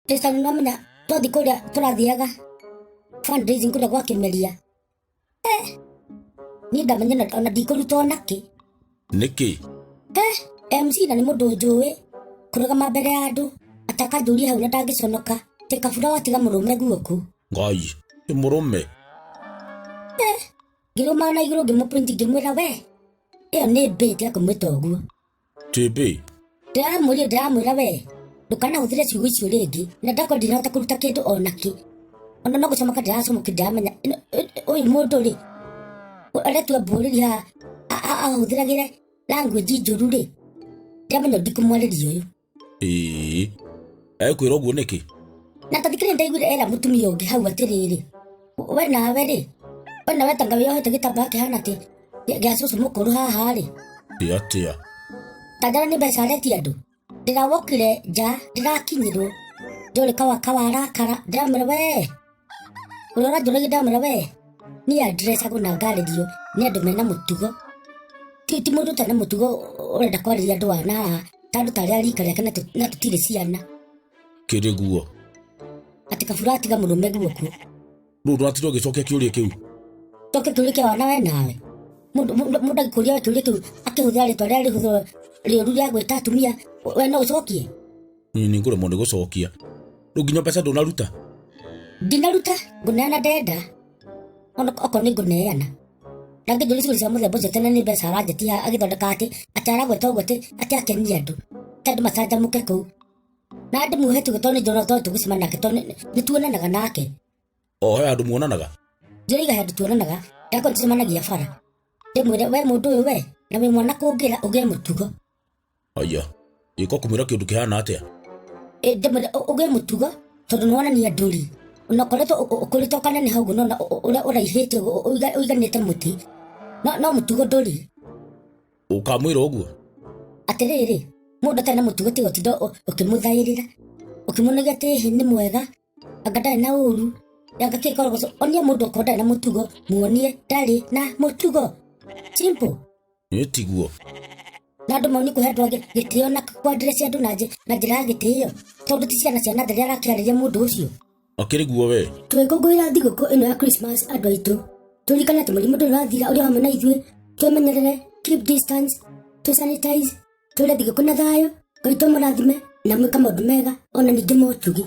Tristan, nĩwamenya twathi kũrĩa tũrathiaga fundraising kũrĩa gwa Kĩmeria, niĩ ndamenya ona ndikũruta ona kĩ. Nĩkĩ? MC na nĩ mũndũ njũĩ kũrũgama mbere ya andũ atakanjũria hau na ndangĩconoka tĩ kabura watiga mũrũme guoku. Ngai, nĩ mũrũme. Ngĩrũma na igũrũ, ngĩmũpoint, ngĩmwĩra, "We, ĩyo nĩ mbĩ, tiga kũmwĩta ũguo." Tĩmbĩ. Ndĩramũria, ndĩramwĩra, "We, ndũkanahũthĩre ciugo icio rĩngĩ." Na ndakorwo ndinahota kũruta kĩndũ ona kĩ, ona no gũcomoka ndĩracomoka. Ndĩramenya ũyũ mũndũ rĩ aretua mbũrĩri haha ahũthĩragĩre language njũru rĩ, ndĩramenya ndikũmwarĩria ũyũ. Ĩĩ, ekwĩra ũguo nĩkĩ? Na tathikĩrĩ, ndaiguire era mũtumia ũngĩ hau atĩrĩrĩ, "We nawe rĩ, we nawe tanga wĩyohete gĩtambaya kĩhana atĩ gĩa cũcũ mũkũrũ haha rĩ." Ĩ atĩa? Tanjara nĩ mbeca aretia andũ. Ndĩrawokire nja, ndĩrakinyirwo njũrĩ kawa kawarakara. Ndĩramwĩra, "We ũrĩa ũranjũragia," ndamwĩra, "we, niĩ andrecagwo na ngarĩrio nĩ andũ mena mũtugo, ti mũndũ ũtarĩ na mũtugo ũrenda kwarĩria andũ ana haha ta andũ tarĩ a rika rĩake na tũtirĩ ciana." Kĩrĩ guo? Atĩ kabura atiga mũrũme guoku. Rĩu ndũratinda ũgĩcokia kĩũria kĩu. Toke kĩũria kĩa wana we nawe. Mũndũ agĩkũria we kĩũria kĩu akĩhũthĩra rĩtwa rĩrĩa rĩhũthĩrwo rĩũru rĩa gwĩta atumia, we no ũcokie? Niĩ nĩ ngũremwo nĩ gũcokia. Rĩu nginya mbeca ndũnaruta? Ndinaruta, ngũneana ndenda ona okorwo nĩ ngũneana ndangĩnjũria ciũria cia mũthemba ũcio tene. Nĩ mbeca aranjĩtia agĩthondeka atĩ aragweta ũguo atĩ akenie andũ, atĩ andũ macanjamũke kũu na ndĩmuohe tuge tondũ nĩ njũra tondũ tũgũcemania nake tondũ nĩ tuonanaga nake. O he andũ muonanaga? Ndĩroiga he andũ tuonanaga, ndakorwo tũcemanagia bara, ndĩmwĩre, "We mũndũ ũyũ, we na wĩ mwana kũngĩra ũgĩe mũtugo." Aya, ĩko kũmwĩra kĩũndũ kĩhana atĩa? Ĩ, ndĩmwĩre, "Ũgĩe mũtugo tondũ nĩ wonania ndũri ona ũkoretwo ũkũrĩte ũkaneneha ũguo nona ũrĩa ũraihĩte ũguo, ũiganĩte mũtĩ no mũtugo ndũri." Ũkamwĩra ũguo? Atĩrĩrĩ, mũndũ atarĩ na mũtugo tiga ũtinda ũkĩmũthaĩrĩra, ũkĩmuonagia atĩ ĩhĩ nĩ mwega, anga ndarĩ na ũru, anga kĩ korogoco. Onia mũndũ okorwo ndarĩ na mũtugo, muonie ndarĩ na mũtugo, simple. Nĩ tiguo? Na andũ maoni kũhe andũ angĩ gĩtĩo na kwandirĩcia andũ na njĩra ya gĩtĩo, tondũ ti ciana cia natharĩ arakĩarĩria mũndũ ũcio. Akĩrĩ guo we. Tũgĩkũngũĩra thigũkũ ĩno ya Christmas, andũ aitũ, tũririkane atĩ mũrimũ ndũrĩ ũrathira, ũrĩ o hamwe na ithuĩ. Twĩmenyerere, keep distance, tũ sanitize, tũrĩe thigũkũ na thayũ. Ngai tũmũrathime na mwĩka maũndũ mega ona ningĩ motugi.